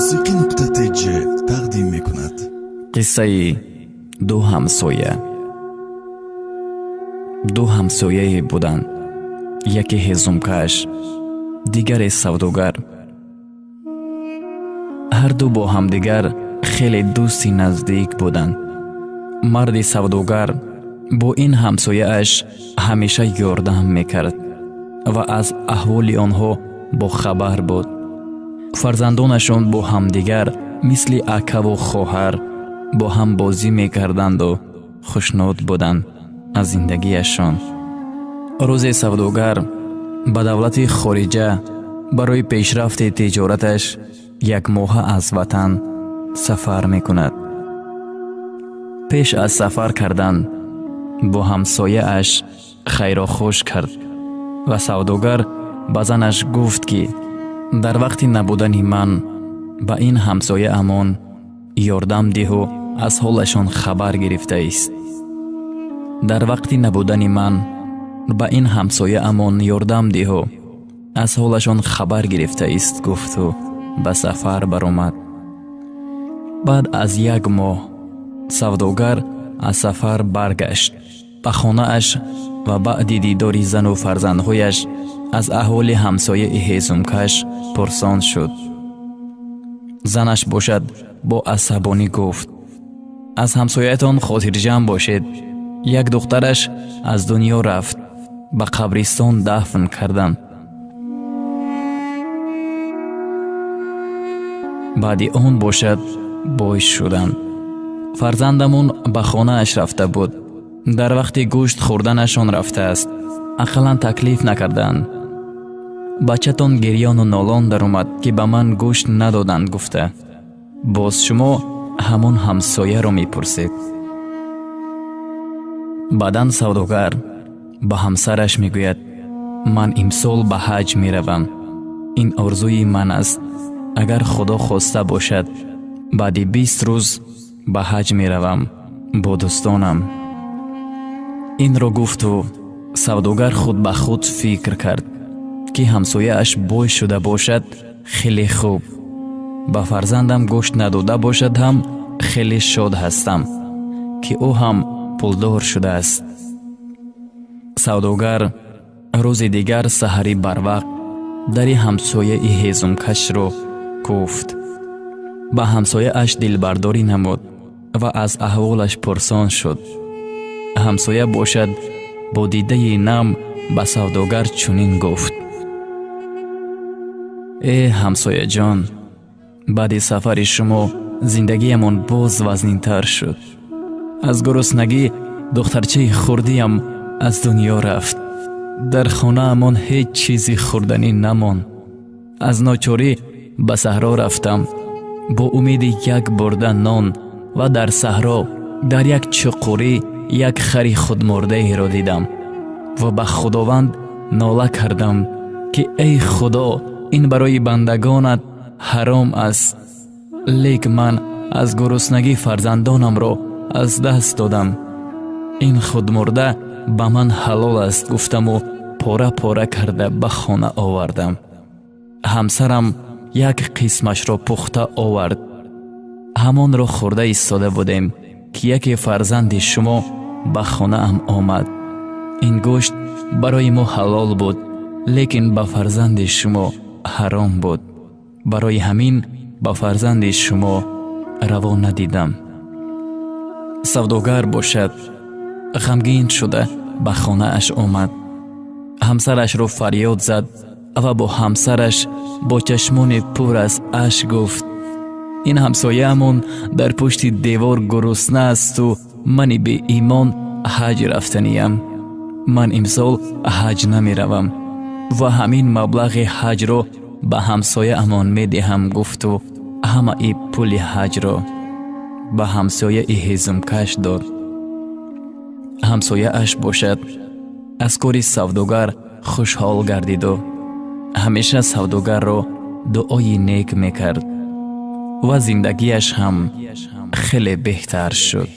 Мусиқӣ нуқта тж тақдим мекунад. Қиссаи ду ҳамсоя. Ду ҳамсояе буданд, яке ҳезумкаш, дигаре савдогар. Ҳарду бо ҳамдигар хеле дӯсти наздик буданд. Марди савдогар бо ин ҳамсояаш ҳамеша ёрдам мекард ва аз аҳволи онҳо бохабар буд. Фарзандонашон бо ҳамдигар мисли акаву хоҳар бо ҳам бозӣ мекарданду хушнуд буданд аз зиндагиашон. Рӯзе савдогар ба давлати хориҷа барои пешрафти тиҷораташ якмоҳа аз ватан сафар мекунад. Пеш аз сафар кардан бо ҳамсояаш хайрохуш кард ва савдогар ба занаш гуфт, ки дар вақти набудани ман ба ин ҳамсояамон ёрдам диҳу аз ҳолашон хабар гирифтаист. Дар вақти набудани ман ба ин ҳамсояамон ёрдам диҳу аз ҳолашон хабар гирифтаист, гуфту ба сафар баромад. Баъд аз як моҳ савдогар аз сафар баргашт ба хонааш ва баъди дидори зану фарзандҳояш аз аҳволи ҳамсояи ҳезумкаш пурсон шуд. Занаш бошад бо асабонӣ гуфт: аз ҳамсояатон хотирҷамъ бошед, як духтараш аз дунё рафт, ба қабристон дафн карданд. Баъди он бошад бой шуданд. Фарзандамон ба хонааш рафта буд. Дар вақти гӯшт хӯрданашон рафтааст, ақаллан таклиф накарданд. Бачатон гирёну нолон даромад, ки ба ман гӯшт надоданд, гуфта. Боз шумо ҳамон ҳамсояро мепурсед. Баъдан савдогар ба ҳамсараш мегӯяд: ман имсол ба ҳаҷ меравам, ин орзуи ман аст. Агар Худо хоста бошад, баъди 20 рӯз ба ҳаҷ меравам бо дӯстонам. Инро гуфту савдогар худ ба худ фикр кард, ки ҳамсояаш бой шуда бошад, хеле хуб, ба фарзандам гӯшт надода бошад ҳам хеле шод ҳастам, ки ӯ ҳам пулдор шудааст. Савдогар рӯзи дигар саҳари барвақт дари ҳамсояи ҳезумкашро куфт. Ба ҳамсояаш дилбардорӣ намуд ва аз аҳволаш пурсон шуд. Ҳамсоя бошад бо дидаи нам ба савдогар чунин гуфт: э ҳамсояҷон, баъди сафари шумо зиндагиямон боз вазнинтар шуд. Аз гуруснагӣ духтарчаи хурдиям аз дунё рафт. Дар хонаамон ҳеҷ чизи хӯрданӣ намонд. Аз ночорӣ ба саҳро рафтам бо умеди як бурда нон ва дар саҳро дар як чуқурӣ як хари худмурдаеро дидам ва ба Худованд нола кардам, ки эй Худо, ин барои бандагонат ҳаром аст, лек ман аз гуруснагӣ фарзандонамро аз даст додам. Ин худмурда ба ман ҳалол аст, гуфтаму пора-пора карда ба хона овардам. Ҳамсарам як қисмашро пухта овард. Ҳамонро хӯрда истода будем, ки яке фарзанди шумо ба хонаам омад. Ин гӯшт барои мо ҳалол буд, лекин ба фарзанди шумо ҳаром буд. Барои ҳамин ба фарзанди шумо раво надидам. Савдогар бошад ғамгин шуда ба хонааш омад. Ҳамсарашро фарёд зад ва бо ҳамсараш бо чашмони пур аз ашк гуфт: ин ҳамсояамон дар пушти девор гурусна асту мани беимон ҳаҷ рафтаниям. Ман имсол ҳаҷ намеравам ва ҳамин маблағи ҳаҷро ба ҳамсояамон медиҳам, гуфту ҳамаи пули ҳаҷро ба ҳамсояи ҳезумкаш дод. Ҳамсояаш бошад аз кори савдогар хушҳол гардиду ҳамеша савдогарро дуои нек мекард ва зиндагиаш ҳам хеле беҳтар шуд.